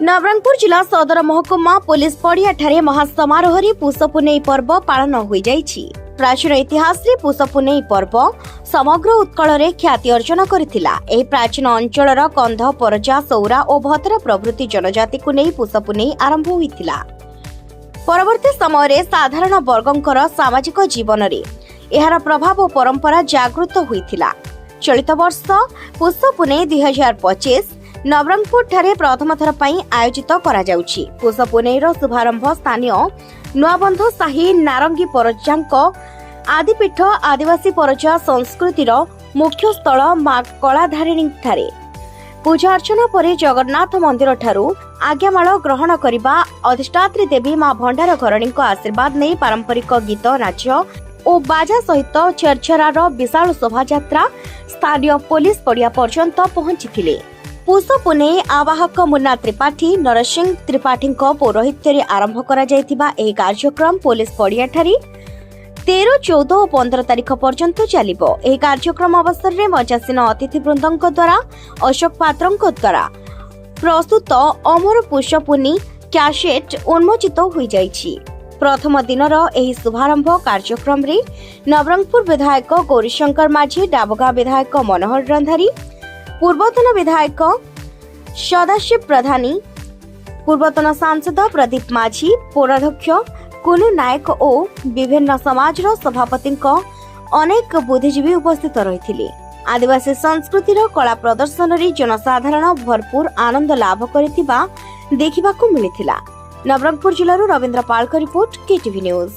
ନବରଙ୍ଗପୁର ଜିଲ୍ଲା ସଦର ମହକୁମା ପୋଲିସ ପଡ଼ିଆଠାରେ ମହାସମାରୋହରେ ପୁଷପୁନେଇ ପର୍ବ ପାଳନ ହୋଇଯାଇଛି। ପ୍ରାଚୀନ ଇତିହାସରେ ପୁଷପୁନେଇ ପର୍ବ ସମଗ୍ର ଉତ୍କଳରେ ଖ୍ୟାତି ଅର୍ଜନ କରିଥିଲା। ଏହି ପ୍ରାଚୀନ ଅଞ୍ଚଳର କନ୍ଧ, ପରଜା, ସୌରା ଓ ଭତରା ପ୍ରଭୃତି ଜନଜାତିକୁ ନେଇ ପୁଷପୁନେଇ ଆରମ୍ଭ ହୋଇଥିଲା। ପରବର୍ତ୍ତୀ ସମୟରେ ସାଧାରଣ ବର୍ଗଙ୍କର ସାମାଜିକ ଜୀବନରେ ଏହାର ପ୍ରଭାବ ଓ ପରମ୍ପରା ଜାଗୃତ ହୋଇଥିଲା। ଚଳିତ ବର୍ଷ ପୁଷପୁନେଇ 2025 ନବରଙ୍ଗପୁରଠାରେ ପ୍ରଥମ ଥର ପାଇଁ ଆୟୋଜିତ କରାଯାଉଛି। ପୁଷପୁନେଇର ଶୁଭାରମ୍ଭ ସ୍ଥାନୀୟ ନୂଆବନ୍ଧ ସାହି ନାରଙ୍ଗୀ ପରଜାଙ୍କ ଆଦିପୀଠ, ଆଦିବାସୀ ପରଜା ସଂସ୍କୃତିର ମୁଖ୍ୟ ସ୍ଥଳ ମା କଳାଧାରିଣୀଠାରେ ପୂଜା ଅର୍ଚ୍ଚନା ପରେ ଜଗନ୍ନାଥ ମନ୍ଦିରଠାରୁ ଆଜ୍ଞାମାଳ ଗ୍ରହଣ କରିବା, ଅଧିଷ୍ଠାତ୍ରୀ ଦେବୀ ମା ଭଣ୍ଡାର ଘରଣୀଙ୍କ ଆଶୀର୍ବାଦ ନେଇ ପାରମ୍ପରିକ ଗୀତ, ନାଚ ଓ ବାଜା ସହିତ ଛେରଛେରାର ବିଶାଳ ଶୋଭାଯାତ୍ରା ସ୍ଥାନୀୟ ପୋଲିସ ପଡ଼ିଆ ପର୍ଯ୍ୟନ୍ତ ପହଞ୍ଚିଥିଲେ। ପୁଷ ପୁନେଇ ଆବାହକ ମୁନ୍ନା ତ୍ରିପାଠୀ, ନରସିଂହ ତ୍ରିପାଠୀଙ୍କ ପୌରୋହିତ୍ୟରେ ଆରମ୍ଭ କରାଯାଇଥିବା ଏହି କାର୍ଯ୍ୟକ୍ରମ ପୋଲିସ ପଡ଼ିଆଠାରେ 13, 14 ଓ 15 ତାରିଖ ପର୍ଯ୍ୟନ୍ତ ଚାଲିବ। ଏହି କାର୍ଯ୍ୟକ୍ରମ ଅବସରରେ ମଞ୍ଚାସୀନ ଅତିଥିବୃନ୍ଦଙ୍କ ଦ୍ୱାରା ଅଶୋକ ପାତ୍ରଙ୍କ ଦ୍ୱାରା ପ୍ରସ୍ତୁତ ଅମର ପୁଷପୁନି କ୍ୟାସେଟ୍ ଉନ୍ମୋଚିତ ହୋଇଯାଇଛି। ପ୍ରଥମ ଦିନର ଏହି ଶୁଭାରମ୍ଭ କାର୍ଯ୍ୟକ୍ରମରେ ନବରଙ୍ଗପୁର ବିଧାୟକ ଗୌରୀଶଙ୍କର ମାଝୀ, ଡାବଗାଁ ବିଧାୟକ ମନୋହର ରନ୍ଧାରୀ, ପୂର୍ବତନ ବିଧାୟକ ସଦାଶିବ ପ୍ରଧାନୀ, ପୂର୍ବତନ ସାଂସଦ ପ୍ରଦୀପ ମାଝୀ, ପୌରାଧ୍ୟକ୍ଷ କୁନୁ ନାୟକ ଓ ବିଭିନ୍ନ ସମାଜର ସଭାପତିଙ୍କ ଅନେକ ବୁଦ୍ଧିଜୀବୀ ଉପସ୍ଥିତ ରହିଥିଲେ। ଆଦିବାସୀ ସଂସ୍କୃତିର କଳା ପ୍ରଦର୍ଶନରେ ଜନସାଧାରଣ ଭରପୁର ଆନନ୍ଦ ଲାଭ କରିଥିବା ଦେଖିବାକୁ ମିଳିଥିଲା। ନବରଙ୍ଗପୁର ଜିଲ୍ଲାରୁ ରବୀନ୍ଦ୍ର ପାଳଙ୍କ ରିପୋର୍ଟ, କେଟିଭି ନ୍ୟୁଜ୍।